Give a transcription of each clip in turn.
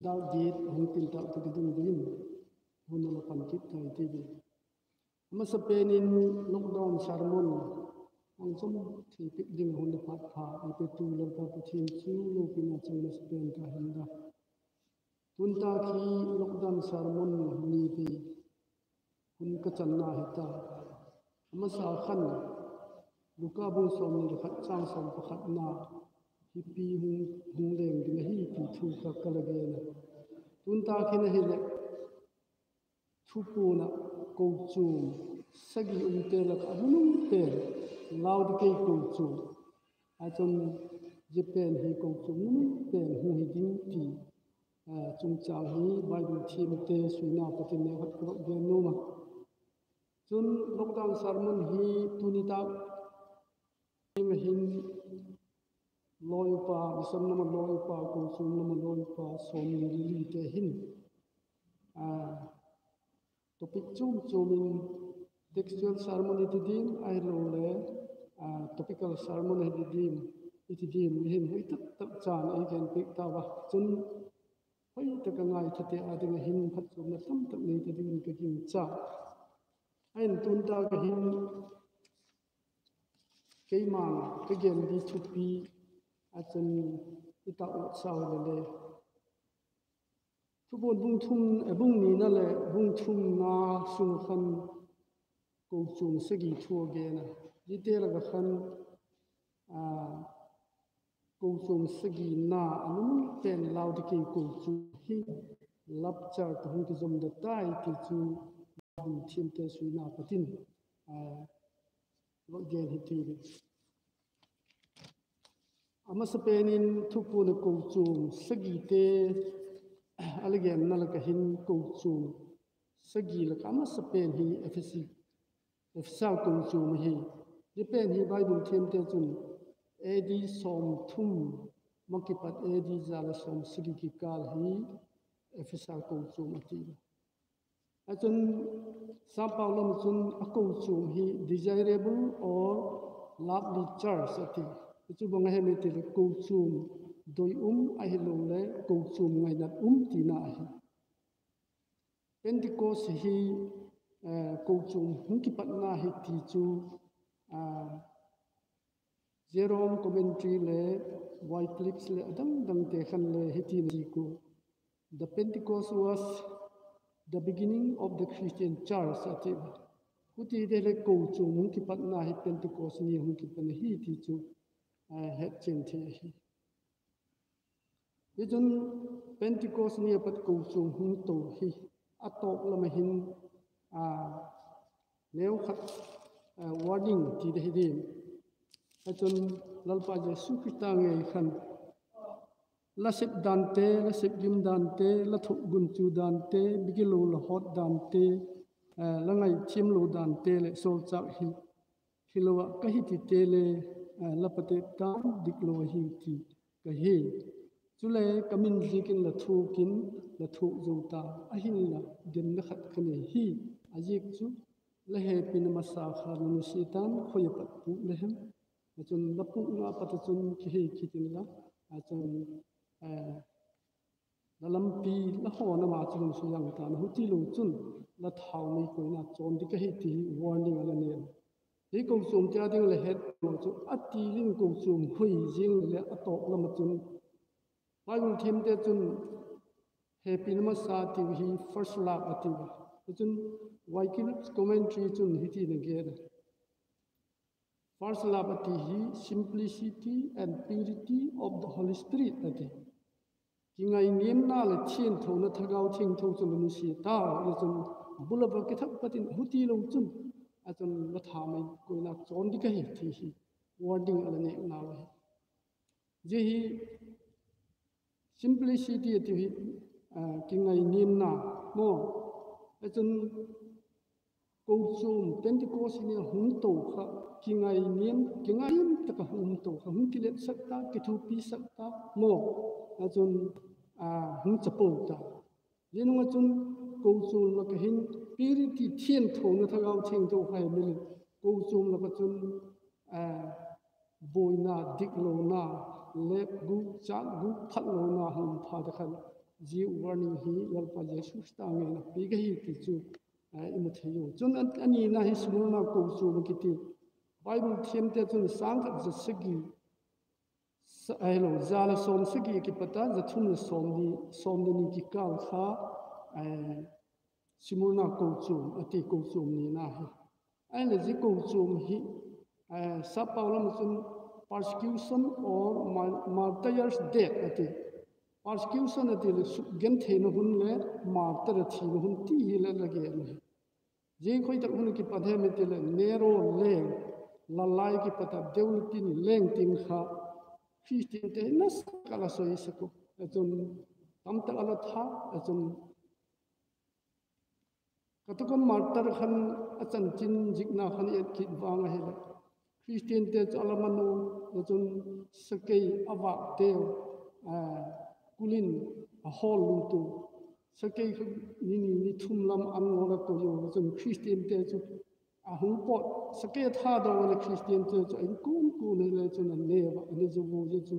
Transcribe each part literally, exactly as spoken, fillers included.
Dâk giat a hung tin tak tak i dungzui in hun a la pan kit tai ti ve. A masapen in lockdown sermon hung zom thei piak ding a hun a phat pha ei petu Lalpa Pathian chu lopina chang masapen ka hen la. Tun tak hi lockdown sermon ni ve hun ka channa hi ta. A masa khan Luka bung sawmni le khat chang sawm pakhatna hipi hung, hung leng ding ahi ti thu kha ka la gen a. Tun tak hin ahileh, Thupuan ah kochuam sagi umte lak ah a nunung pen, Laodikei kochuam, a chun zia pen hi kochuam nunung pen hung hi ding ti, a, chungchâng hi Bible thiamte suina pat in neu khat ka vak gen nuam a. Chun lockdown sermon hi tuni tak ding a hin lawi upa, mission lam a lawi upa, kochuam lam a lawi upa sawmni le lite hin, a, topic chuam chuam in textual sermon i ti diam, ahilole, a, topical sermon i ti diam, i ti diam, i hin hoi tak tak chan ei gen piak tau a. Chun hoi tak a ngaithate â ding ah hin phatchuamna tam tak nei ta dingin ka gingcha. Ahin tun tak ah hin keima'n ka gen di thupi a chun i tak ut sau le le. Thupuan bung thum, eh, bung nina leh bung thumna sung ah khan kochuam sagi thu a gen a. Ziate lak ah khan, a, kochuam sagina a nunung pen Laodikei kochuam hi rapture tawh hung kizom da tai ti chu Bible thiamte suina pat in, a, vak gen hi ti ve. A masapen in Thupuan ah kochuam sagite a la genna lak ah hin kochuam sagi lak ah a masapen hi Ephesi, Ephesa kochuam ahi. Zia pen hi Bible thiamte chun A D sawmthum ma kipat A D za leh sawmsagi kikâl hi Ephesa kochuam a ti a. A chun sappau lam ah chun a kochuam hi desirable or lovely church a ti. Chu bang a hem i ti leh kochuam doi um ahilole kochuam ngainat um tina ahi. Pentecost hi, eh, kochuam hung kipatna hi ti chu, a, Jerome commentary le Wycliffe le a dang dangte khan le hiti'n a ziak u, The Pentecost was the beginning of the Christian church a ti a. Huti de leh kochuam hung kipatna hi Pentecost ni hung kipan ahi ti chu, a, hetchian thei ahi. Hichun Pentecost ni a pat kochuam hung to hi a tawp lam ah hin, a, neu khat, a, warning ti de hi diam. Hichun Lalpa Jesu Khrista ngei khan la sep dante, la sep gim dante, la thuak gunchu dante, bigilo la hawt dante, a, la ngaithiamlo dante leh sawlchâk hi hilo ah ka hi tite le, a, la patep dan diklo ahiu ti ka hi. Chule ka min ziakin la thuak in la thuak zo ta, ahinla demna khat ka nei hi. A ziak chu la hepina masa kha la nusia tan khoi a pat pûk le hem? A chun la pûkna pat ah chun kihei kit inla, a chun, a, la lampi la hawn ama chu hun sui ang tan, hutilo chun la thaumei koina chawn ding ka hi ti hi warning a la nei. Hi kochuamte â ding le het lo chu a ti ding kochuam hoi ziang leh a tawp lam ah chun Bible thiamte chun hepina masa tiu hi first love a tiu a. Chun Wycliffe commentary chun hiti'n a gen a, first love a ti hi simplicity and purity of the Holy Spirit a ti. Kingainiamna leh thiangthona Thagau Thiangtho chu la nusia tau, zia chun bul a va kithak pat in hutilo chun, a chun la thaumei koina chawn ding ka hi ti hi warning a la nei nau ahi. Zia hi simplicity a ti hi, a, kingainiamna maw. A chun kochuam Pentecost ni a hung to kha kingainiam, kingainiam tak a hung to kha, hung kiletsak ta, kithupisak ta maw. A chun, a, hung chapo ta. Zia nung ah chun kochuam lak ah hin purity thiangthona Thagau Thiangtho kha hemil in kochuam lak ah chun, a, buaina, diklona, lep gûk, châk gûk, phatlona hung pha ta khan Zia warning hi Lalpa Jesu Khrista ngen a piak ahi ti chu i mu thei u. Chun a nina hi Smurna kochuam a kiti. Bible thiamte chun sâng khat za sagi, ahilo, za leh sawmsagi a kipat a za thum leh sawmni kikâl kha Smurna kochuam a ti kochuam nina hi. Ahileh zia kochuam hi sappau lam ah chun persecution or martyrs' death a ti. Persecution a ti leh sukgentheina hun leh martyr a thina hun ti hile la gen hi. Zia khoi tak hun a kipat hem i ti leh Nero leng, lalai kipat a deulitin leng tiang kha Khristiante hi nasa tak a la soi sek u. Chun tamtak a la that a chun Catacomb martyr khan a chanchin zikna khan i et kit vang ahileh Khristiante chu a la man u, a chun sakei a vâkteu kul in a hawl lut u. Sakei kha ni ni ni thum lam an ngawl a koi u, a chun Khristiante chu a hung pawt, sakei a thadaw leh Khristiante chu a in kuan kuan hile chun a ne va, a ne zo u, zia chu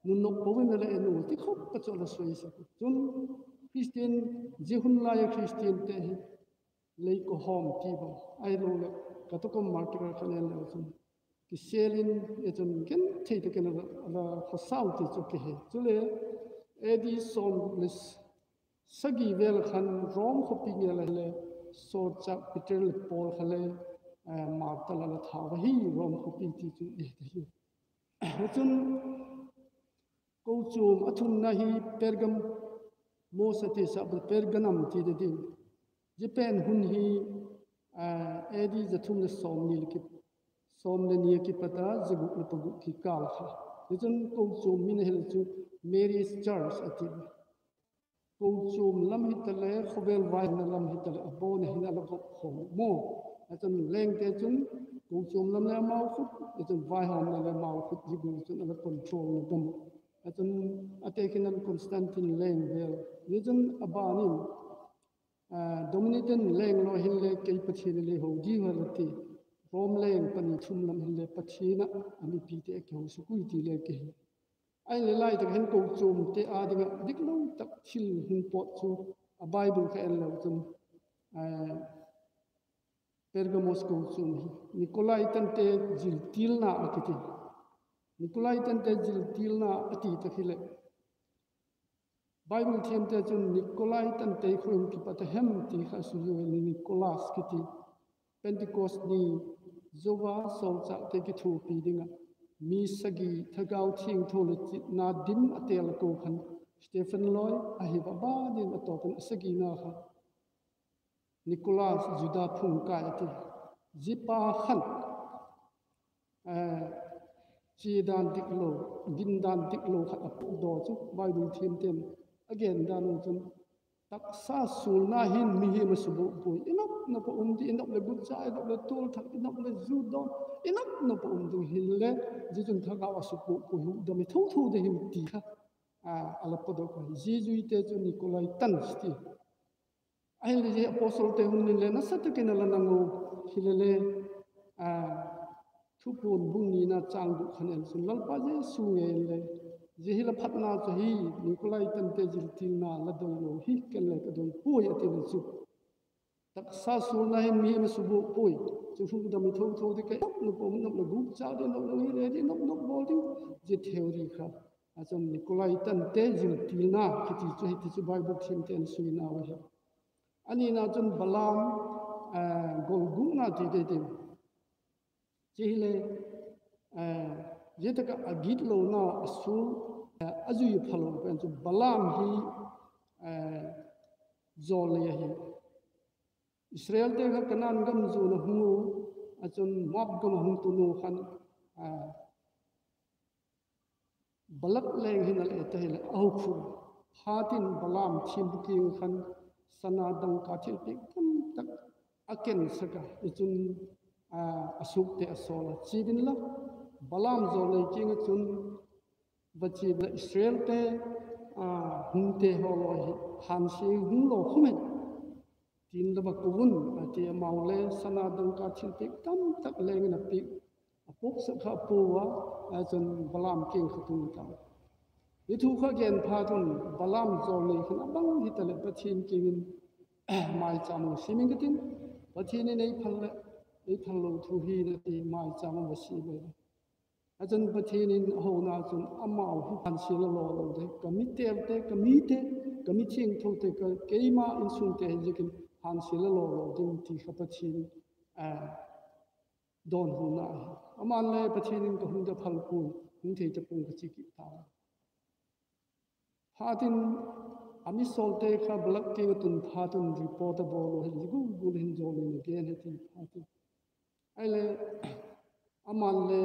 nunok po in a la en u ti khop a chu a la soi sek u. Chun Khristian, zia hun lai a Khristiante hi lei kawhawm ti bang ahiloleh catacomb martyr khan en leu chun kisêl in, chun genthei tak in a la khawsau ti chu kihe. Chule A D sawmguk leh sagi vel khan Rom khawpi ngei a hile sawlchâk Peter leh Paul kha le martyr a la thau ahi Rom khawpi ti chu i he ahi. Chun kochuam a thumna hi Pergamos a ti sa, Pergamum ti de ding. Zia pen hun hi A D za thum leh sawmni a kipat a za guk leh paguk kikâl kha. Zia chun kochuam min a hile chu Mary's Church a ti. Kochuam lam hitaleh khawvel vaihawmna lam hitaleh a bawn a hin a la gop khawm maw. A chun lengte chun kochuam lam le amau khut, a chun vaihawmna le amau khut, zia gual chun a la controlna gam. A chun a tekhin a Constantine leng vel, zia chun a ban in Domitian leng law hinle kei Pathian a lei ho diu a la ti. Rom leng pani thum lam hinle Pathian ah a mipite a kiho suk ui ti le kihe. Ahileh lai tak hin kochuamte â ding ah diklo tak thil hung pawt chu a Bible kha en leu chun Pergamos kochuam hi Nikolaitante ziltilna a kiti. Nikolaitante ziltilna a ti tak hileh Bible thiamte chun Nikolaitante khawiin kipat a hem ti kha sui ui, Nikolas kiti. Pentecost ni, zo a sawlchâkte kithuapi ding ah mi sagi Thagau Thiangtho leh chitna dim a têl ko khan Stephen lawi ahi va, ban in a tawp in a sagina kha Nikolas, Juda phungkai a ti. Zia pa khan chia dan diklo, din dan diklo khat a puakdaw chu Bible thiamte'n a gen dan un chun, taksa sualna hin mihing a subuk puai, i nop nop a um ding, i nop leh gutcha, i nop leh tual thak, i nop leh zu dawn, i nop nop a um ding hinle, zia chun thagau a subuk puai, hukdam i tho tho ding hi ti kha a la pawtdok ahi. Zia zuite chu Nikolaitan ti. Ahileh zia apostolte hun in le nasa tak in a la nang u, hilele Thupuan bung nina châng guk khan en chun Lalpa Jesu ngei in le, zia hi la phatna chu hi, Nikolaitante ziltilna la doi lo hi ken le ka doi puai a ti le chu, taksa sualna hin mihing a subuk puai, chu hukdam i tho tho ding, ka nop nop a um, nop leh gutcha ding, nop leh hi le ding, nop nop bawl ding, zia theory kha. A chun Nikolaitante ziltilna kiti chu hi ti chu Bible thiamte'n suina u ahi. A nina chun Balaam golgukna ti dei ding. Chi hile, zia tak ah a gitlona a sual, a zui phalo pen chu Balaam hi jawlnei ahi. Israelte kha Kanaan gam zuan a hung u, a chun Moab gam a hung tun u khan, Balak leng hin a le ta hileh a hukhul. Phatin Balaam thiampu kiang khan sana dangka thilpiak tamtak a kensak a, i chun a suakte a sawl a, chia inla, Balaam jawlnei kiang ah chun, vachia la Israelte hungte haw law hi, hânsia hung law khum in, tin la va ko un a ti. Amau le sana dangka thilpiak tamtak leng in a piak, a puaksak kha a pua a, a chun Balaam kiang kha tung ta. Hi thu kha gen phat un Balaam jawlnei khan a bang hitaleh Pathian kiang in maichâm a siam ing ka tin, Pathian in ei phal leh ei phal lo thu hi a ti maichâm a va siam a. A chun Pathian in a hona chun amau hi hânsia la law lo de, ka mitelte, ka mite, ka mithiangthote, keima insungte hi ziakin hânsia la law lo ding ti kha Pathian dawnhuna ahi. Ama'n le Pathian in ka hung da phal puai, hung thei ta pua'n ka chi kit ta. Phat in a mi sawlte kha Balak kiang a tun phat un report a bawl u hi, zia gual gual hin jawlnei in a gen hi ti phat in. Ahile ama'n le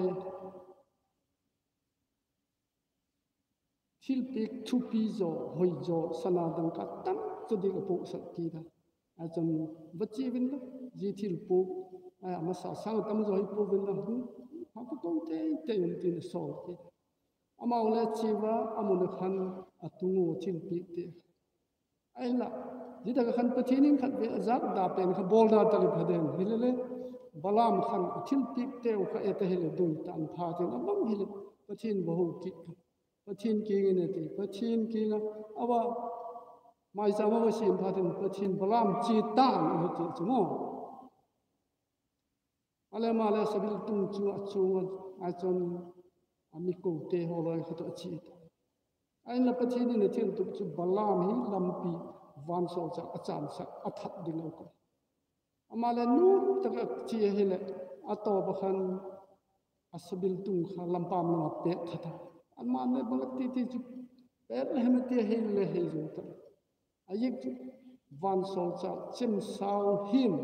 thilpiak thupi zaw, hoi zaw, sana dangka tam zaw dik a puaksak kit a. A chun, va chia un la, zia thilpiak, a masa sâng a tam zaw hi pua un la, ha ka ko tei tei un, tin a sawl kit. Amau le chia ua, a mun a khan a tung ua thilpiakte. Ahinla, zia tak ah khan Pathian in khatvei a zak da pen kha bawl da ta leh pha den hile le, Balaam khan a thilpiakteu kha et a hile doi tan phat in a bang hile, Pathian va ho kit kha. Pathian kiang in a ti, Pathian kiang a, a va maichâm a va siam phat in Pathian Balaam chia tan a ti chu maw. A le ama le sabiltung chu a chuang a, a chun a mi kote haw lawi kha tawh a chia ta. Ahinla Pathian in a thiltup chu Balaam hi lampi vansawlchâk a chânsak a that ding a ko. Ama le nuam tak a chia hileh, a tawp a khan a sabiltung kha lampam lam a pêk that a. Ama'n le bang a ti ti chu, pêk le hem a ti a, hei le hei zo ta. A ziak chu vansawlchâk chemsau hin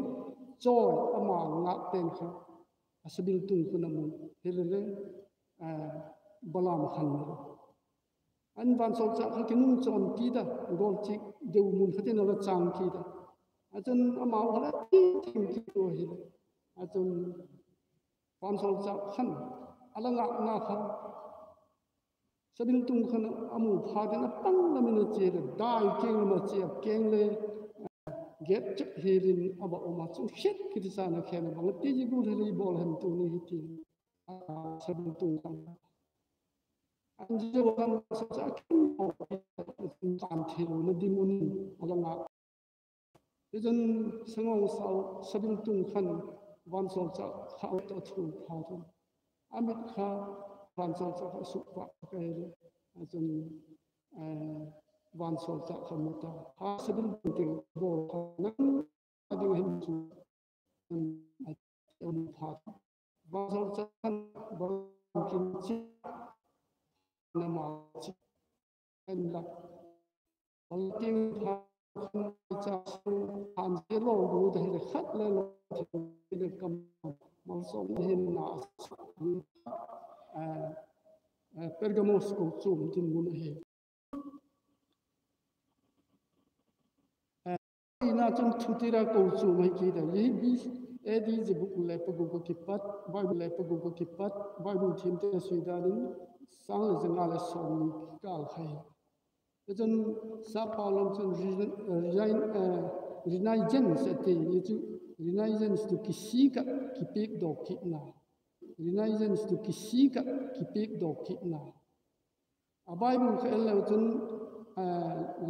chawi ama ngâk pen kha a sabiltung khun a mu hile le, Balaam khan an vansawlchâk kha kinungchawn kit a, gawlchik deu mun khat in a la châng kit a. A chun amau kha la ti thim kit ua hile, a chun vansawlchâk khan a la ngâkna kha sabiltung khan a mu phat in a pang lam in a chia leh, dai keng lam a chia keng le, gate chak hial in a va um a, chun khet kiti chan a khen a, bang a ti zia gual hile i bawl hem tuni hi ti. Sabiltung khan an zia khan vansawlchâk khan tan theilona ding un a la ngâk. Tichun, sangawngsau sabiltung khan vansawlchâk kha a tawh a thu phat un, a mit kha vansawlchâk kha sukvâk ka hile, a chun vansawlchâk kha mu ta, ha sabiltung ting bawl kha nang a ding hin chu, a um phat. Vansawlchâk khan Balaam kiang chia, na ma chi en la, Balaam kiang phat khan cha su han zia lo gu ta hile khat le lo thei le kam malsawm hin na Pergamos kochuam dinmun ahi. Ina chun Thuatira kochuam ahi kit a, hi A D zia buk le paguk a kipat, Bible le paguk a kipat, Bible thiamte sui dan in sâng le za nga le sawmni kikâl kha hi. Tichun, sap pau lam chun Renaissance a ti, hi chu Renaissance chu kisik ah kipiakdawk kitna, Renaissance chu kisik ah kipiakdawk kitna. A Bible kha en leu chun,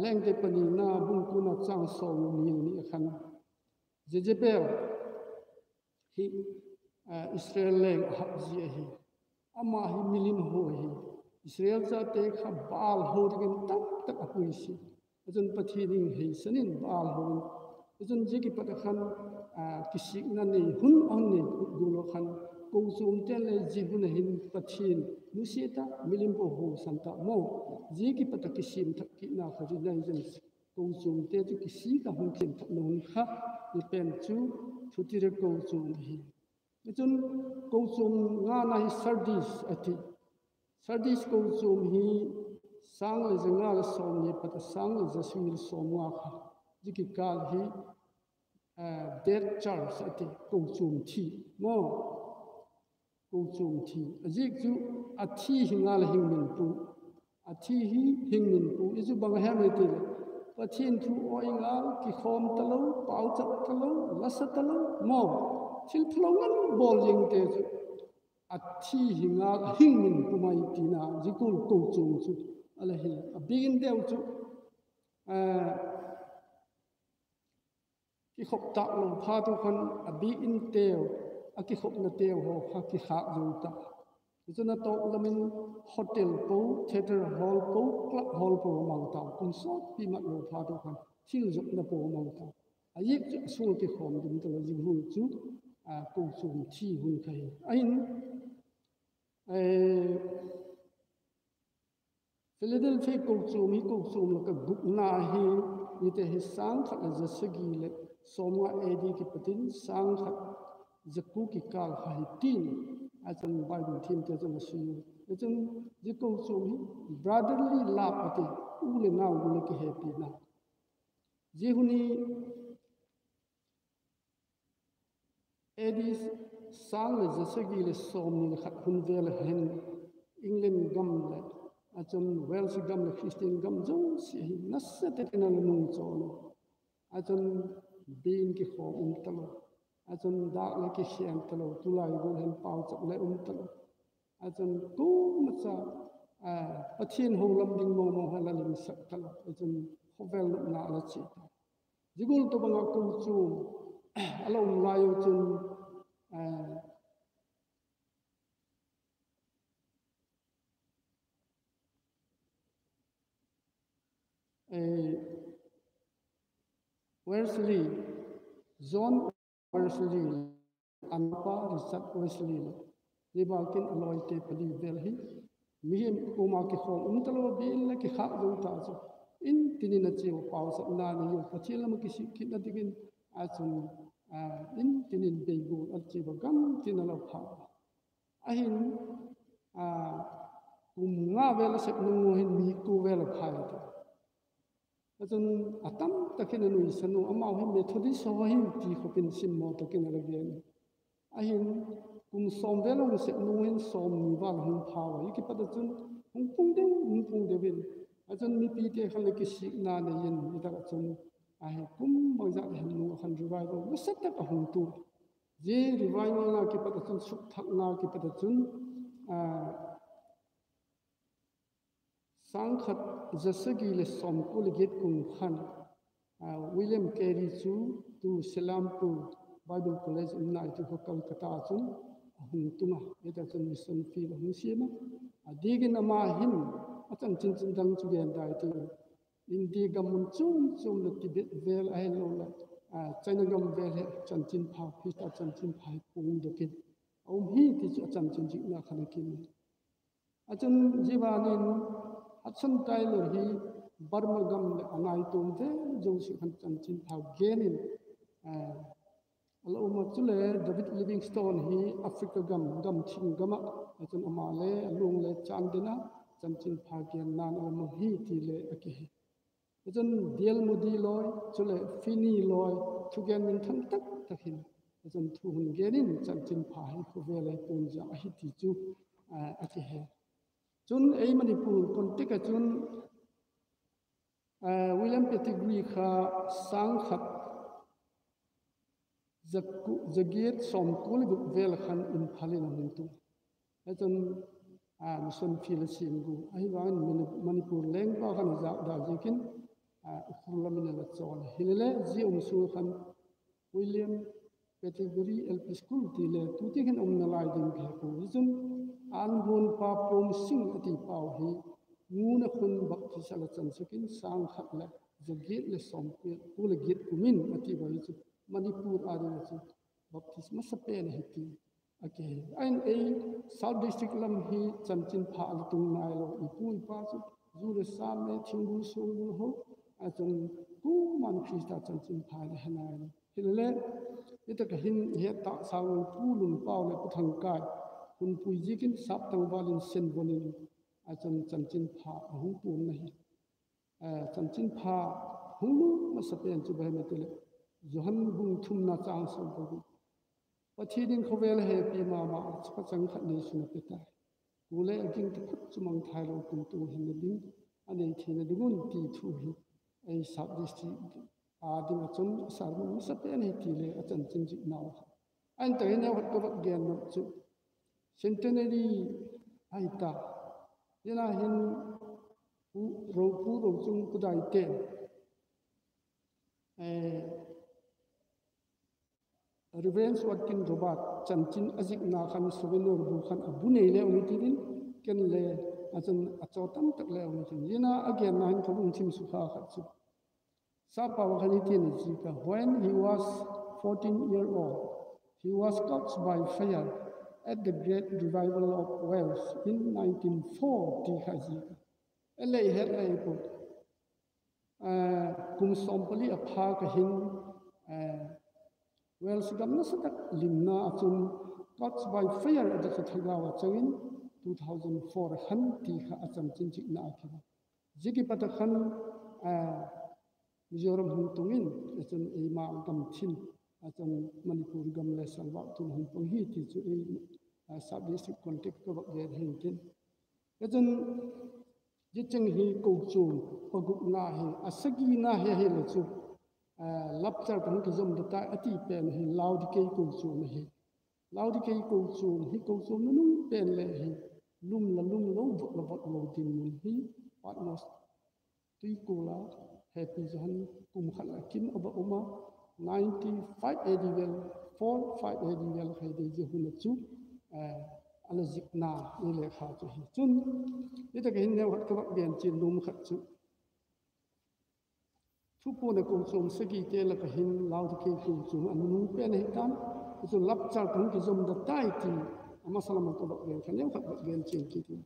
Lengte Panina bung kuana châng sawmni ni a khan, Jezebel hi Israel leng a hap zia ahi. Ama hi milim ho ahi. Israel chate kha Baal ho dingin tamtak a pui si. Chun Pathian in heisan in Baal ho in, chun zia kipat a khan kisikna nei hun a hun nei gual a khan, kochuamte'n le zia hun a hin Pathian nusia ta, milim po ho san ta maw. Zia kipat a kisiam thak kitna kha Renaissance kochuamte chu kisik a hung kiam thakna hun kha, i pen chu Thuatira kochuam ahi. Chun, kochuam ngana hi Sardis a ti. Sardis kochuam hi sâng le za nga le sawmni pat a sâng le za sagi le sawmnga kha, zia kikâl hi dead church a ti, kochuam thi maw. Kochuam thi a ziak chu a thi hi ngal a hing min pu, a thi hi hing min pu i chu bang a hem i ti leh, Pathian thu awi ngal, kikhawm talo, pauchap talo, lasa talo maw, thil phalo ngal bawl zingte chu a thi hi ngal a hing min pu mai tina zia gual kochuam chu a la hi. A biak inteu chu kikhop tâk lo phat u khan a biak inteu, a kikhopnateu haw kha kikhâk zo ta. Chun a tawp lam in hotel po, theatre hall po, club hall po a mang tau. Kum sawtpi mat lo phat u khan thil zopna po a mang ta. A ziak chu a sung ah kikhawm ding talo, zia hun chu kochuam thi hun kha hi. Ahin, Philadelphia kochuam hi kochuam lak ah gupna hi, hite hi sâng khat leh za sagi leh sawmnga A D kipat in sâng khat za kua kikâl kha hi tin, a chun Bible thiamte chun a sui u. Chun zia kochuam hi brotherly love a ti, u leh nau gual ah kihepina. Zia hun hi A D sâng leh za sagi leh sawmni leh khat hun vel a hin England gam leh, a chun Wales gam leh Christian gam zosia hi nasa tak in a la nung chawn u. A chun biak in kikhawm um talo, a chun dâk leh kikhen talo, tulai gual hin pauchap le um talo. A chun kuama cha Pathian ho lam ding mawngmawng a la limsak talo, a chun khawvel nopna a la chia ta. Zia gual tawhbang ah kochuam a la um lai u chun Wesley, John Wesley, a napa Richard Wesley leh, zia bâk in a lawite pali vel hi mihing kuama kikhawm um talo, biak in le kikhâk zo ta chu, in tin in a chia u, pauchapna nei u, Pathian lam ah kisik kitna dingin, a chun in tin in bei gual a chia ua, gam tin a la pha. Ahin, kum nga vel a sep nung u hin mi kua vel a phai ta. A chun a tam tak in a nuisan u, amau hi Methodist haw hi ti khop in simmaw tak in a la gen. Ahin, kum sawm vel a hung sep nung hin sawmni val a hung pha ua, hi kipat ah chun hung pung deu, hung pung deu in, a chun mipite khan le kisikna nei in, hi tak ah chun ahi kum bangzat hem nung ah khan revival nasa tak a hung tung. Zia revival na kipat ah chun, sukthakna kipat ah chun, sâng khat za sagi leh sawmkua leh giat kum khan William Carey chu tu Selampur Bible College umna i tu kha Calcutta chun a hung tung a, hita chun mission field a hung siam a. A diak in ama hin a chanchin dang chu gen dai ti, India gam mun chuam chuam leh Tibet vel ahiloleh China gam vel hi chanchinpha, Khrista chanchinpha hi puangdok in a um hi ti chu a chanchin zikna khan a kim. A chun zia ban in Hudson Taylor hi Burma gam leh a naituam vel zosia khan chanchinpha gen in a la um a, chule David Livingstone hi Africa gam, gam thing gam ah, a chun ama le a luang le chan den a chanchinpha genna'n a la mang hi ti le a kihe. A chun D L Moody lawi, chule Finney lawi, thugen minthang tak tak hin, a chun thu hun gen in chanchinpha hi khawvel a puang ziang ahi ti chu a kihe. Chun ei Manipur context ah chun William Pettigrew kha sâng khat za giat sawmkua leh guk vel khan Imphal in a hung tung. A chun mission field a siam gu ahi vang in Manipur lengpa khan a zak da ziakin Ukhrul lam in a la chawl. Hilele zia um sung khan William Pettigrew L P School ti le tu tiang hin umna lai ding kihe pua. Hi chun an huanpa Pom Singh a ti pau hi ngun a khun baptis a la chansak in sâng khat leh za giat leh sawmkua leh giat kum in a ti ua, hi chu Manipur â ding ah chu baptis masa pen ahi ti a kihe. Ahin ei South District lam hi chanchinpha a la tung nailo, i pu i pa chu zu le sam le thingbul suangbul ho, a chun kuama'n Khrista chanchinpha le he nailo. Hilele, hi tak ah hin het tâk sâng un Pu Lunpau leh Pu Thangkai hun pui ziakin sap tangval in sen von in, a chun chanchinpha a hung puangna hi. Chanchinpha hung lut masa pen chu bang hem a ti leh, Johan bung thumna châng sawm pagu, Pathian in khawvel a hepi ma ma a, chapa chang khat neisun a pe tai. Kuale a gingtu khat chu mangthailo kumtuang hinna ding a nei theina ding un ti thu hi ei South District â ding ah chun a sermon masa pen ahi ti le a chanchin ziknau kha. Ahin tak hin neu khat ka vak gen nop chu centenary ahi ta. Zia na hin Pu, ro, pu ro chung pu daite, eh, Reverend Watkin Roberts chanchin a zikna khan Souvenir bu khan a bu nei le um hi tiu in, ken le a chun a chaw tam tak le um hi tiu in, zia a genna hin ka lungthim sukha khat chu, Sapau khan hitin a zik a, when he was fourteen year old, he was caught by fire at the Great Revival of Wales in nineteen four ti kha zik a. E lei het lei pu, kum sawm pali a pha ka hin, Wales gam nasa tak limna ah chun caught by fire a ti chu thagau a chang in, two thousand four khan ti kha a chanchin zikna a kimu. Zia kipat a khan Mizoram hung tung in, a chun eima gam thim, a chun Manipur gam le salvâk tun hung pang hi ti chu ei sub district contact ka vak gen hin tin. A chun zia cheng hi kochuam pagukna hi, a sagina hi ahile chu, Lapchar ka hung kizom da tai a ti pen hi Laodikei kochuam ahi. Laodikei kochuam hi kochuam nunung pen le hi, lum la lum lo, vot la vot lo dinmun hi, Patmos tuikual a, hepi Johan kum khat la kim a va um a, ninety five A D vel, four five A D vel khai dei zia hun a chu a la zikna i lekha chu hi. Chun hitak a hin neu khat ka vak gen chian nuam khat chu, Thupuan a kochuam sagite lak a hin Laodikei kochuam a nunung pen ahi ta'n, chun Lapchar ka hung kizom da tai ti a masa lam a ka vak gen kha neu khat vak gen chian kit in.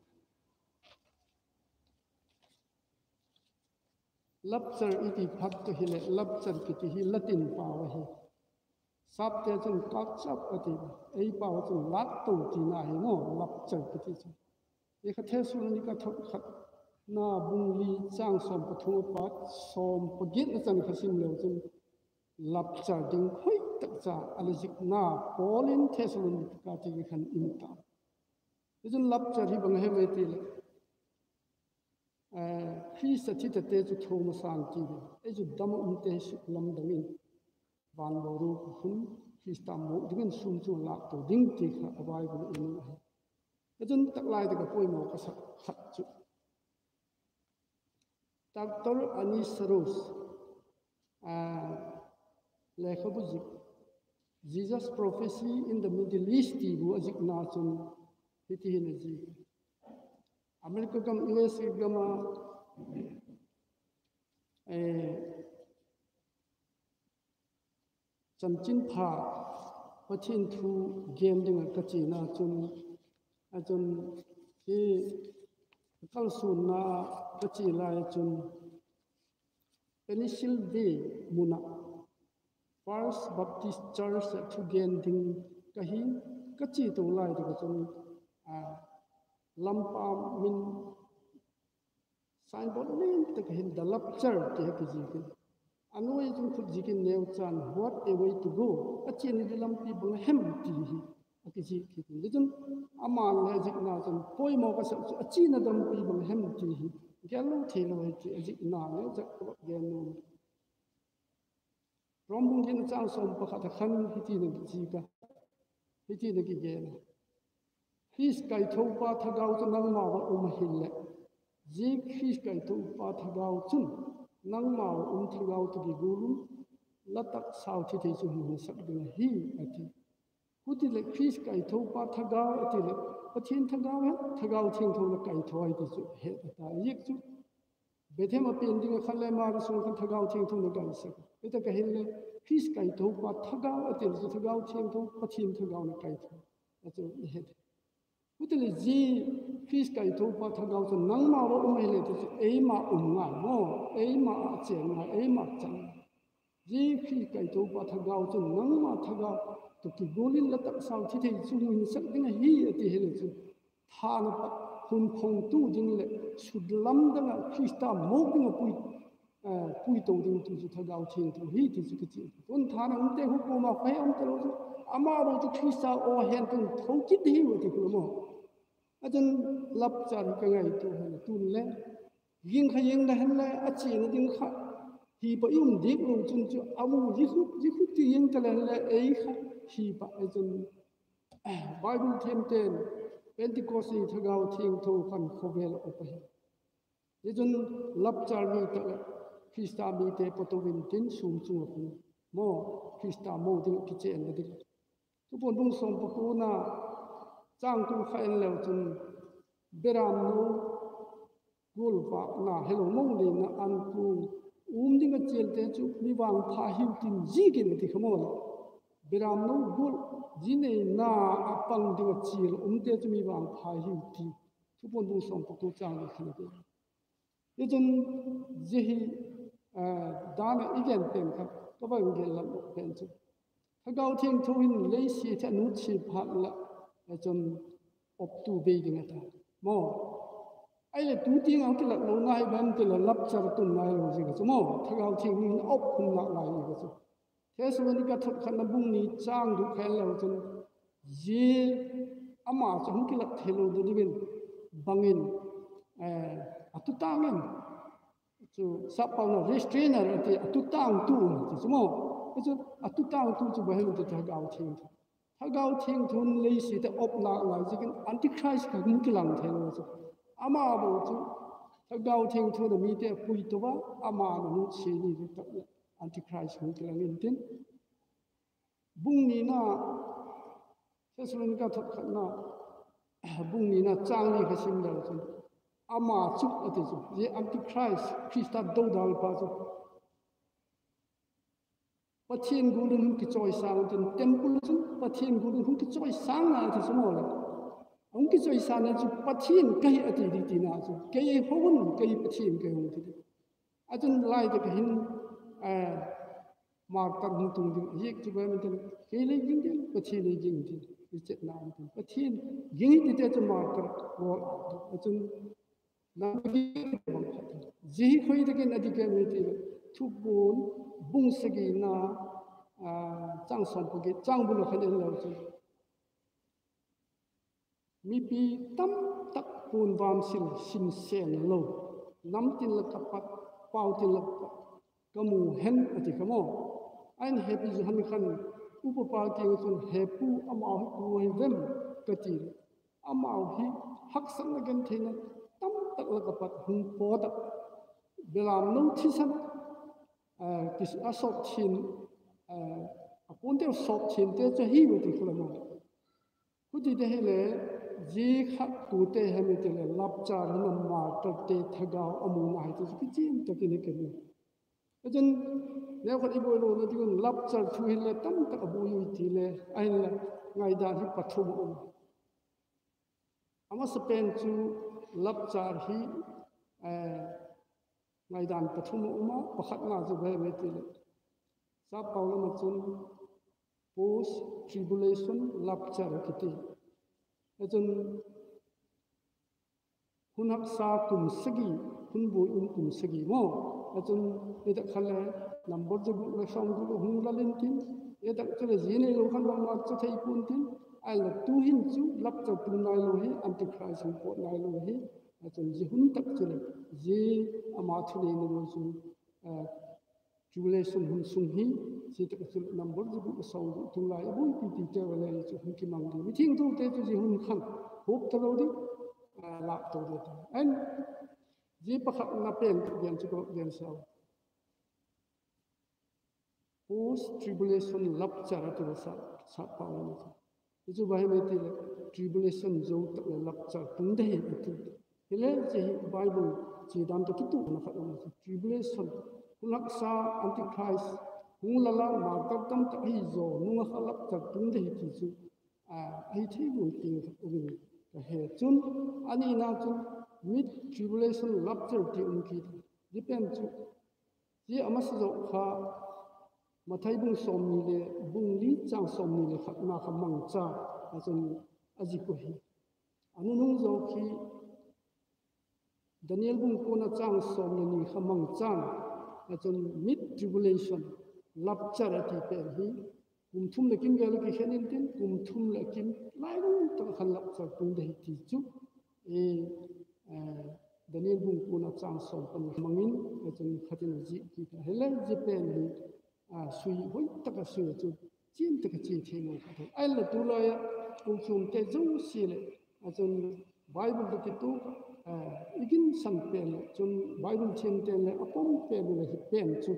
Lapchar i ti phat ta hileh, Lapchar kiti hi Latin pau ahi. Sapte chun catch up a ti, ei pau a chun lâk to tina hi maw, Lapchar kiti chu. I kha Thessalonika thot khatna bung li châng sawm pathum a pat sawm pagiatna chan kha sim leu chun, Lapchar ding hoi tak cha a la zikna Paul in Thessalonika ti khan in ta. Hichun Lapchar hi bang hem ei ti leh, Khrista thitate chu thuam a sâng ti, ei chu dam a umte suklamdang in, van boruak khun Khrista muak dingin sûm chung a lâk to ding ti kha a Bible in ahi. Hichun tak lai tak a poimaw ka sak khat chu Doctor Annie Sarus lekhabu zik, Jesus Prophecy in the Middle East ti bu a zikna chun hiti hin a zik: America gam, U S A gam a chanchinpha, Pathian thu gen ding ah ka chiana chun, a chun hi kalsuanna ka chia lai a chun Pennsylvania mun ah First Baptist Church ah thugen ding ka hi, ka chia to lai tak ah chun lampa min signboard lian tak ah hin The Rapture ti a kizik in, a nuai ah chun khut zik in neucha'n What a Way to Go, a chiana ding lampi bang hem ti hi a kizik kit in. Tichun, ama'n le a zikna chun poimaw ka sak chu a chiana lampi bang hem ti hi gêl lo theilo hi ti a zikna neucha ka vak gen nuam. Rom bung giatna châng sawm pakhat a khan hiti'n a kizik a, hiti'n a kigen a: Khrist kaithopa thagau chu nangmau ah um ahileh, zia Khrist kaithopa thagau chun nangmau ah um thagau tawh kigual un la taksau thi thei chu hung hinsak ding ahi, a ti. Hutileh Khrist kaithopa thagau a ti leh Pathian thagau hem, Thagau Thiangtho na kaitho ahi ti chu het a ta. Ziak chu Bethlehem a pian ding ah khan le Mari sung khan Thagau Thiangtho na kaisak. Hitak ah hinle Khrist kaithopa thagau a ti chu Thagau Thiangtho, Pathian thagau na kaitho a chu i het. Hutileh zia Khrist kaithopa thagau chu nangmau ah um ahileh ti chu eima um ngai maw, eima ah chêng ngai, eima chang. Zia Khrist kaithopa thagau chun nangma thagau tawh kigual in la taksau thi thei chu hung hinsak ding ahi a ti hile chu, thana pat hun khongtu ding leh suklamdang ah Khrista muak ding ah pui, pui to ding tu chu Thagau Thiangtho hi ti chu kichian. Tun thana umte khu kuama kha he um talo chu, amau chu Khrista aw hen tun tho kit ding hiu a ti khu la maw. A chun Rapture hi ka ngaitua hen tun le, ging kha ging da hen le a chiana ding kha hi pa i um diak lo chun chu a mu zia khu zia khu ti ging ta le hen le ei kha hi pa a chun Bible thiamte'n Pentecost ni Thagau Thiangtho khan khawvel a op ahi. Hichun rapture ni tak leh Khrista mite pawt intin sûm chung ah khun maw, Khrista mo ding ah kichênna ding. Thupuan bung sawm pakuana châng kum kha en leu chun, beramno gual vâkna helo mo leina an kuang um ding ah chialte chu mi vangpha hiu tin ziakin a ti kha maw leh, beramno gual, zi neina ah pang ding ah chial umte chu mi vangpha hiu ti Thupuan bung sawm pakua châng li khan a ti. Hichun zia hi dan ah i gen pen kha ka va gen lam pen chu, Thagau Thiangtho hin lei siate a nutsia phat lah chun optu bei ding a ta maw. Ahileh tu tiang a kilat lona hi ban ti leh rapture tun nailo ziak a chu maw, Thagau Thiangtho in op hun nalai ziak a chu. Thessalonika thot khatna bung ni châng guk kha en leu chun, zia ama chu hung kilat theilo dingin bangin a tutâng in, chu sappau na restrainer a ti, a tutângtu ti chu maw. Chu a tutângtu chu bang hem ti, Thagau Thiangtho. Thagau Thiangtho in lei siate op nalai ziakin Antichrist kha hung kilang theilo chu. Ama bang chu Thagau Thiangtho in a mite a puito a, ama na nutsia ni tak leh Antichrist hung kilang intin. Bung nina, Thessalonika thot khatna bung nina châng li kha sim leu chun, ama chu a ti chu, zia Antichrist, Khrista dodalpa chu Pathian gual in hung kichawisâng intin, temple chun Pathian gual in hung kichawisâng a ti chu maw leh, a hung kichawisângna chu Pathian ka hi a ti di tina chu, kei ei ho un, kei Pathian ka hi hung ti di. A chun lai tak a hin martyr hung tung ding a ziak chu bang em ti leh, kei lei ging ding, Pathian lei ging ding, i chetna um tin, Pathian ging hi tite chu martyr bawl a ti a chun, zia hi khoi tak in a dik em i ti leh, Thupuan bung sagina châng sawm pagiat châng bul a khan en leu chun, mipi tamtak puan vamsil sinsen lo, nam tin lak ah pat, pau tin lak ah pat ka mu hen a ti kha maw. Ahin hepi Johan khan upapa kiang ah chun, He pu, amau hi kua hi vem? ka ti leh, amau hi haksatna gentheina tamtak lak ah pat hung pawt ah, belamno thisan a sawp thian, a puanteu sawp thiante chu ahi a ti kha la maw. Hutite hile, zia kha kuate hem i ti leh, rapture hun a martyrte thagau a muna hi ti chu kichian tak in i gen u. Chun, neukhat i buailona ding un rapture thu hile tamtak a buai ui ti le, ahinla ngaidan hi pathum a um. A masapen chu rapture hi ngaidan pathum a um a, pakhatna chu bang em i ti leh, Sap Paul lam ah chun post tribulation rapture a kiti. Chun, hun haksa kum sagi, hun buai um kum sagi maw. Chun, i tak kha le number za guk leh sawm guk ah hung lal intin, i tak chu leh zia neilo khan bangma chu thei pua'n tin, ahinla tu'hin chu rapture tung nailo hi, Antichrist hung pawt nailo hi. Chun, zia hun tak chu leh, zia ama thuneina lo chu tribulation hun sung hi, zia tak ah chu leh number za guk leh sawm guk tung lai a buaipi tite a le chu hung kimang ding. Mithiangthote chu zia hun khan huap talo ding, lâk to ding ta. Ahin, zia pakhatna pen gen chu ka gen sau. Post tribulation rapture a ti a, Sap Paul lam ah chun. Hi chu bang hem i ti leh, tribulation zo tak leh rapture tung ding hi a ti. Hile zia hi Bible chia dan tawh kituakna khat um a chu, tribulation, hun haksa, Antichrist hung lal a, martyr tamtak hi zaw nung ah kha rapture tung ding hi ti chu ahi thei lo ti khat um in ka he. Chun, a nina chun mid tribulation rapture ti um kit a, zia pen chu, zia a masa zo kha Mathai bung sawmni le bung li châng sawmni le khatna kha mangcha a chun a zik uh hi. A nunung zo khi Daniel bung kuana châng sawm le ni kha mangcha'n, a chun mid tribulation rapture a ti pen hi kum thum leh kim vel a kikhen intin, kum thum leh kim lailung tak khan rapture tung ding hi ti chu Daniel bung kuana châng sawm pani mang in, a chun khat in a zik kit a. Hile zia pen hi sui hoi tak a sui a chu, chian tak a chia thei lo kha tho. Ahinla tulai ah kochuamte zosia leh, a chun Bible tawh kituak a i ginsan pen leh chun Bible thiamte'n le a pom pen uh le hi pen chu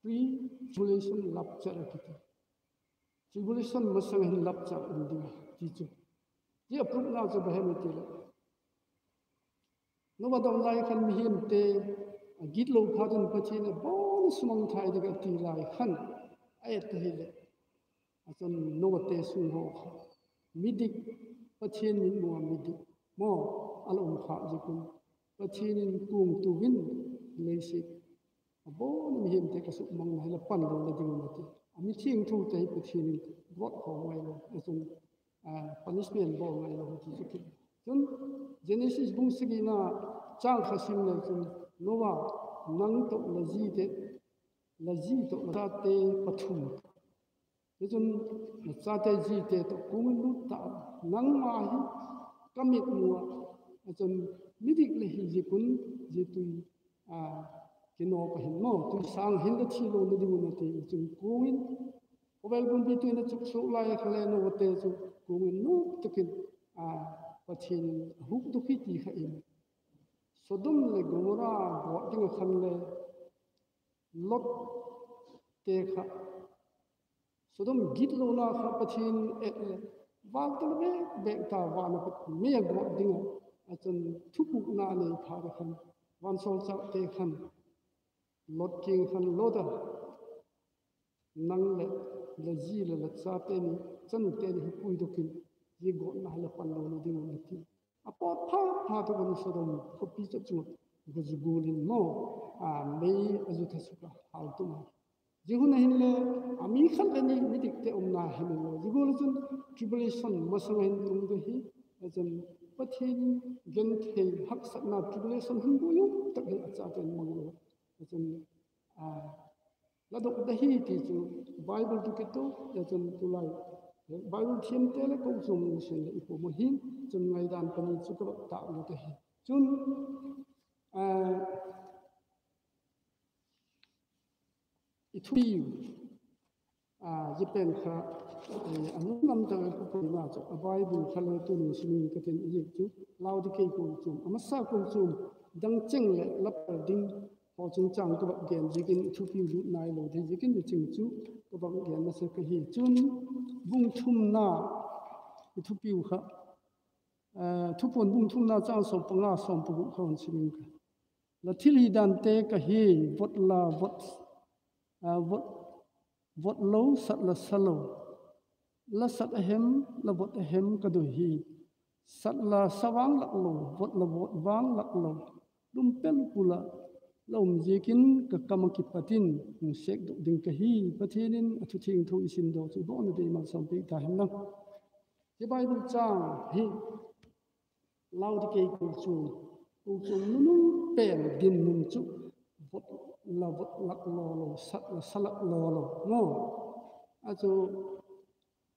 pre-tribulation rapture a kiti. Tribulation masang hin rapture um ding ti chu. Zia a prûkna chu bang hem i ti leh, Noah dam lai khan mihingte a gitlo phat un Pathian a bawn sumang thai ding a ti lai khan a et ahileh, a chun Noahte sung haw kha midik, Pathian mitmu a midik maw, a la um khâk ziak un Pathian in kuang tu in, Leiset a bawn mihingte ka sukmangna hi la pan lona ding un a ti. A mithiangthote hi Pathian in gawt khawm ngailo, a chun punishment bawl ngailo ti chu kit. Chun Genesis bung sagina châng kha sim le chun, Noah, nang tawh la zite, la zi tawh la chate pathum, tichun la chate zite tawh kuang in lut ta, nangma hi ka mitmu ah, a chun midik la hi ziak un zia tui kinawp a hin maw, tui sâng hin la thi lona ding un a ti. Chun kuang in, khawvel pumpi tui in a chuksuak lai kha le Noahte chu kuang in nuam tak in Pathian in a hukdok hi ti kha in, Sodom leh Gomorra gawt ding ah khan le Lot te kha, Sodom gitlona kha Pathian in et leh, vâk ta la bêk bêk ta, van a pat mei a gawt ding ah, a chun thupukna a nei phat a khan, vansawlchâkte khan Lot kiang khan, Lot a, nang leh la zi leh la chate ni, chanute ni hi puidok in, zia gawtna hi la pan lona ding un a ti. A pawt pha phat un Sodom khawpi chawp chung ah guzu gual in maw, mei a zu tha suk a hâltum a. Zia hun a hinle a mi khat le ni midikte umna hemil lo. Zia gual ah chun tribulation masang a hin tung ding hi, a chun Pathian in genthei haksatna tribulation hun buai um tak hi a chate'n mang lo, a chun la dok da hi ti chu Bible tu kit u, a chun tulai Bible thiamte leh kochuam lungsiat leh i pum u hin, chun ngaidan pani chu ka vak tâk lut ahi. Chun i thupiu, zia pen kha a nunam tak a ka koina chu a Bible kha le tuni sim ing ka tin, a ziak chu Laodikei kochuam, a masa kochuam dang cheng leh la pal ding haw chungchâng ka vak gen ziakin i thupiu lut nailo thei ziakin i ching chu ka vak gen masa ka hi. Chun bung thumna, i thupiu kha, Thupuan bung thumna châng sawm panga, sawm paguk kha hun sim ing ka. La thilhidante ka hi, vot la vot, vot lo, sat la sa lo, la sat a hem, la vot a hem ka doi hi. Sat la sa vang lak lo, vot la vot vang lak lo, lum pel pul ah la um ziakin ka kam ah kipat in hung sêkdok ding ka hi. Pathian in a thu thiangtho i simdaw chu i bawna dei malsawmpiak ta hen lang. Hi Bible châng hi Laodikei kochuam, kochuam nunung pen dinmun chu, vot la vot lak law lo, sat la sa lak law lo maw, a chu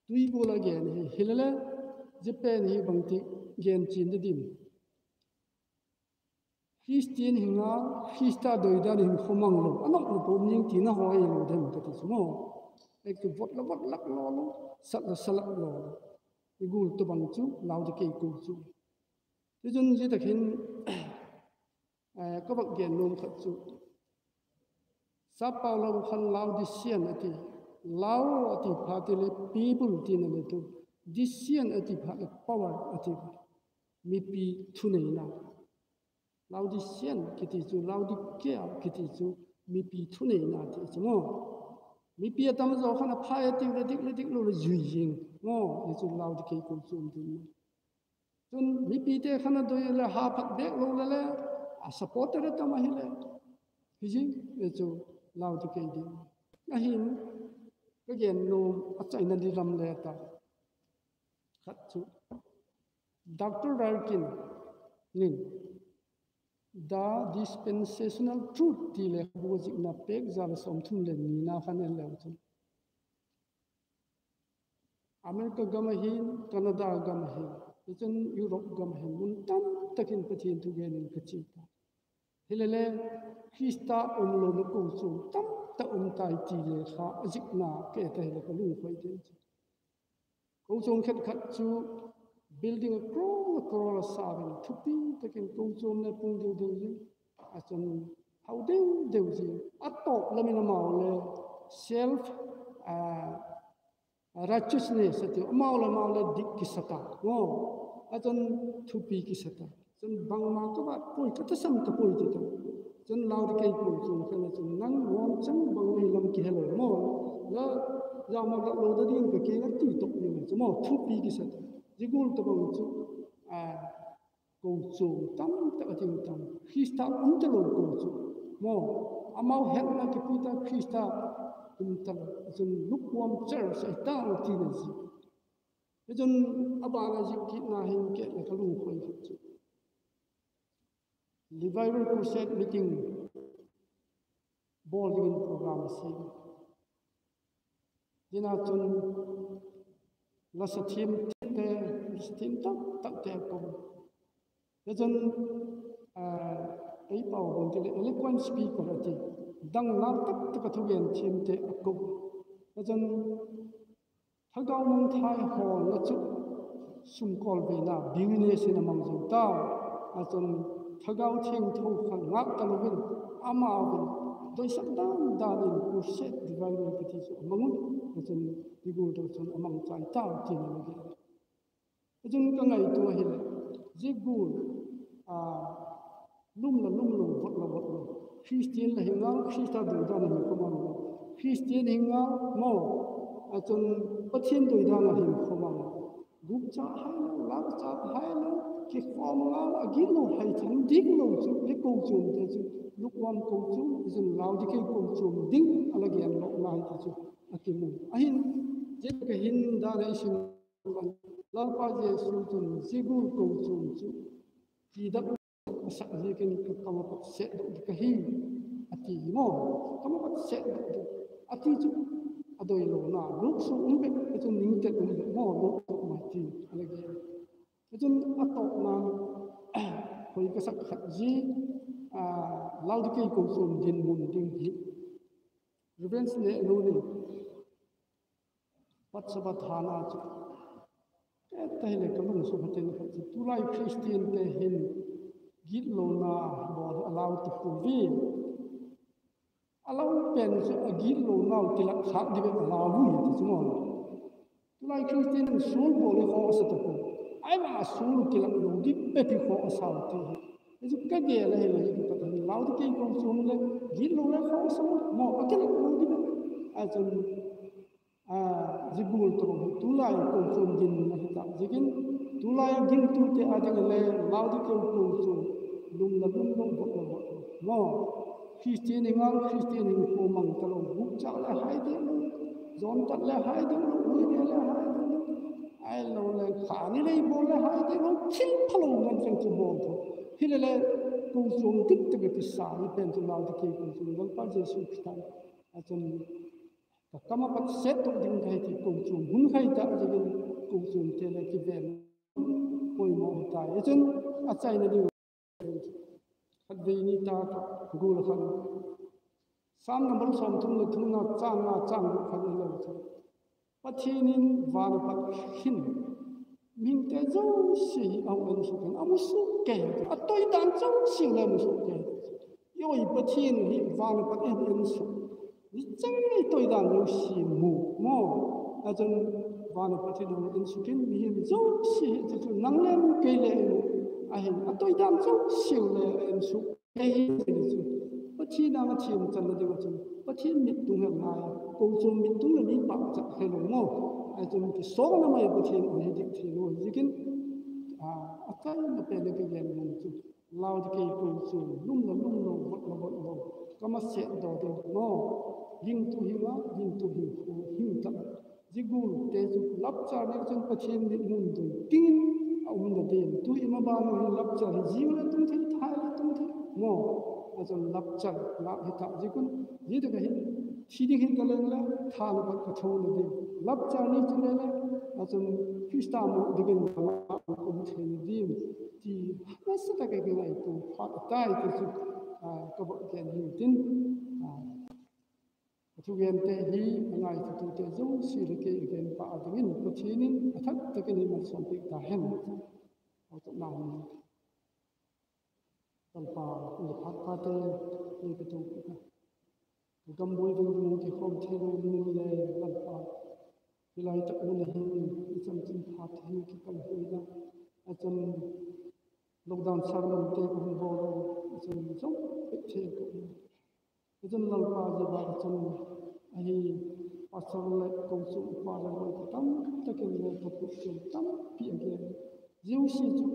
tui gual a gen hi. Hilele, zia pen hi bangti gen chian di dim? Khristian hi ngal, Khrista doi dan hin khawmang lo, a nopna pum ning tina haw hilo dem ka ti chu maw. Ek chu vot la vot lak law lo, sat la sa lak law lo. I gual tawhbang chu Laodikei kochuam. Tichun zia tak hin ka vak gen nuam khat chu, Sap Paulo khan Laodicean a ti. Lao a ti phat le people tina le tu, dician a ti phat le power a ti. Mipi thuneina. Laodicean kiti chu, Laodikea kiti chu mipi thuneina ti chu maw. Mipi a tam zaw khan a phai a tiu le dik le dik lo le zui zing maw, hi chu Laodikei kochuam ding. Chun mipite khan a doi le ha phat bêk lo le le, a supporter a tam ahile, hi zing e chu Laodikei ding. Ahin, ka gen nuam a chaina li lam le ta khat chu, Doctor Durkin in The Dispensational Truth ti lekhabu zikna pêk za le sawmthum le nina khan en leu chun, America gam ahin, Canada gam ahin, tichun Europe gam ahin, mun tam tak in Pathian thugen in ka chia ta. Hilele, Khrista umlona kochuam tam tak um tai ti lekha a zikna ka et ahile ka lungkhoi ding chu. Kochuam khenkhat chu building a crore a crore a sau in thupi tak in kochuam le pung deu deu zing, a chun hau deu deu zing, a tawp lam in amau le self righteousness a tiu, amau le amau le dik kisa ta maw, a chun thupi kisa ta, chun bangma ka vât puai, ka tasam ta puai ti ta. Chun Laodikei kochuam khan a chun nang ngawng chang bang nei lam kihelo maw, la, zia ma la lo da ding ka kiang a ti tawp ding chu maw, thupi kisa ta. Zia gual tawhbang chu kochuam tamtak a ding tam, Khrista um talo kochuam maw, amau hetna kipui ta, Khrista um talo, chun lukewarm church ahi ta tina zi. Hichun a ban a zik kitna hin kei le ka lungkhoi khat chu Revival Crusade meeting bawl dingin program a sim. Zia chun la sa thiamte, la sa thiam tak takte a ko. Hichun ei pau bang ti le eloquent speaker a ti, dang nal tak tak a thugen thiamte a ko. Hichun thagau mangthai hawlna chu sumkawlbeina business in a mang zo tau. A chun thagau thiangtho kha ngâk talo in, amau in doisak dan dan in crusade revival kiti chu a mang un. A chun zia gual tawh chun a mangchai tau tina la gen. A chun ka ngaitua hileh, zia gual lum la lum lo, vot la vot lo, Khristian la hi ngal, Khrista doi dan a hin khawmang lo, Khristian hi ngal maw, a chun Pathian doi dan a hin khawmang lo, gupcha hai lo, lâkcha hai lo, kikhawm ngal a gitlo hai than dik lo chu le kochuamte chu lukewarm kochuam, zia chun Laodikei kochuam ding a la gen lo lai ti chu a kimu ahin. Zia tak a hin dan a i sim, Lalpa Jesu chun zia gual kochuam chu tidak a sak ziakin ka kam a pat sêtdok ding ka hi, a ti maw. Kam a pat sêtdok ding a ti chu a doilona, luksuak um bep, a chun ningtet um bep maw, luksuak mai ti a la gen. A chun a tawpna hoi ka sak khat zia Laodikei kochuam dinmun ding hi Reverend Nehnu in pat Sabbath hâna chu, e, ta hile ka lungsuak khat in khat chu tulai Khristiante hin gitlona bawl a lau ta puai. A lau pen chu a gitlonau kilâk khâk ding bep a lau hi ti chu maw. Tulai Khristian in sual bawl hi khaw a sa ta puai. Aima sual kilâk lo ding bep hi khaw a sau ti hi. Hi chu ka gel ahile hi pat hin Laodikei kochuam le gitlo le khaw a sa maw, a kilâk lo ding bep. A chun zia gual tawh hi tulai kochuam dinmun ahi tak ziakin, tulai gingtute â ding a le Laodikei kochuam lum la lum lo, vot la vot lo maw, Khristian hi ngal, Khristian hi khawmang talo, gupcha le hai ding lo, jawntat le hai ding lo, uine le hai ding lo, ahilole kha ni lei bawl le hai ding lo, thil phalo ngan cheng chu bawl tho. Hilele kochuam dik tak a kisa hi pen chu Laodikei kochuam, Lalpa Jesu Khrista a chun ka kam a pat sêtdok ding ka hi ti kochuam hun khai tak ziakin, kochuamte le kiven poimaw hi tai. Chun a chaina ding, khatvei ni tak a gual khan Sam number sawmthum leh thumna châng nga châng guk khan i lo chu, Pathian in van a pat hin mihingte zosia hi a hung ensuk in a mu suk kei, a toi dan zosia le mu suk kei. I oi Pathian hi van a pat a hung ensuk, i chang i toi dan zosia mu maw. A chun van a pat hin a hung ensuk in mihing zosia hi chu nang le mu, kei le mu, ahin a toi dan zosia le ensuk kei hi chu. Pathian âng a thiam channa ding ah chun Pathian mit tung hen ngai, kochuam mit tung leh mi pâkchat helo maw. Ahi chun kisawlna mai Pathian a hi dik thei lo ziakin, a chaina pen a ka gen nung chu, Laodikei kochuam lum la lum lo, vot la vot lo, kam a sêtdaw ding maw, gingtu hing a, gingtu hing khu hing tak. Zia gualte chu rapture ni chun Pathian mitmu doi dingin a umna ding. Tu i maban u hin rapture hi zing le tung thei, tha le tung thei maw. A chun rapture lâk hi tak ziak un, zia tak ah hin thi ding hin ta leng le, tha le pat ka thona ding, rapture ni chu le le, a chun Khrista mu dingin ka um theina ding, ti nasa tak a kingaitua phat a tai ti chu ka vak gen hi tin, thugente hi a ngaithatute zosia leh kei a gen pa â dingin Pathian in a thak tak in ei malsawmpiak ta hen. Aw, tawpna in Lalpa, i phat phate, i ka tu ka, ka gam buai ding ding kikhawm theilo ding le Lalpa, hi lai tak mun a hin i chanchin phat hi kikal huai la, a chun lockdown sermonte ka hung bawl u, a chun zong pek thei ka um. A chun Lalpa, zia bâk a chun ahi, pastor leh kochuam upa leh lawite tamtak in le ka put chu tampi a gen, zia zosia chu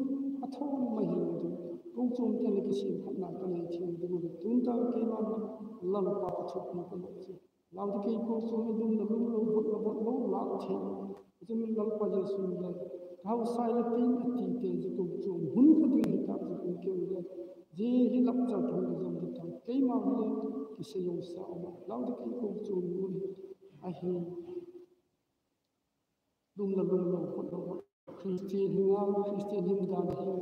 a thawn mai hilo ding, kochuamte leh kisiam khatna ka nei thei ding uh leh tun ta keima Lalpa ka thupi ka lo chu Laodikei kochuam a lum la lum lo, vot la vot lo lâk thei, a chun Lalpa Jesu le ka hausai la tin a tite zia kochuam hun kha ding hi tak zia kum keu le, zia hi lak chal thung ka zam di ta, keima hi le kisei lo sa um a, Laodikei kochuam hun ahi, lum la lum lo, vot la vot lo, Khristian hi ngal, Khristian him dan hi,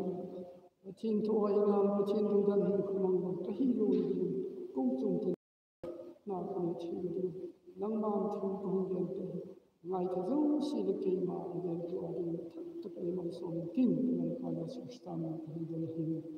Pathian thu hi ngal, Pathian thu dan hi ka mang lo ka hilo ding, kochuam tin na ka nei thei ding, nangma'n thu ka hung gente hi ngaitha zosia leh keima a gen tu â ding thak tak in ei malsawm tin, Lalpa Jesu Khrista min in ka hung don hi.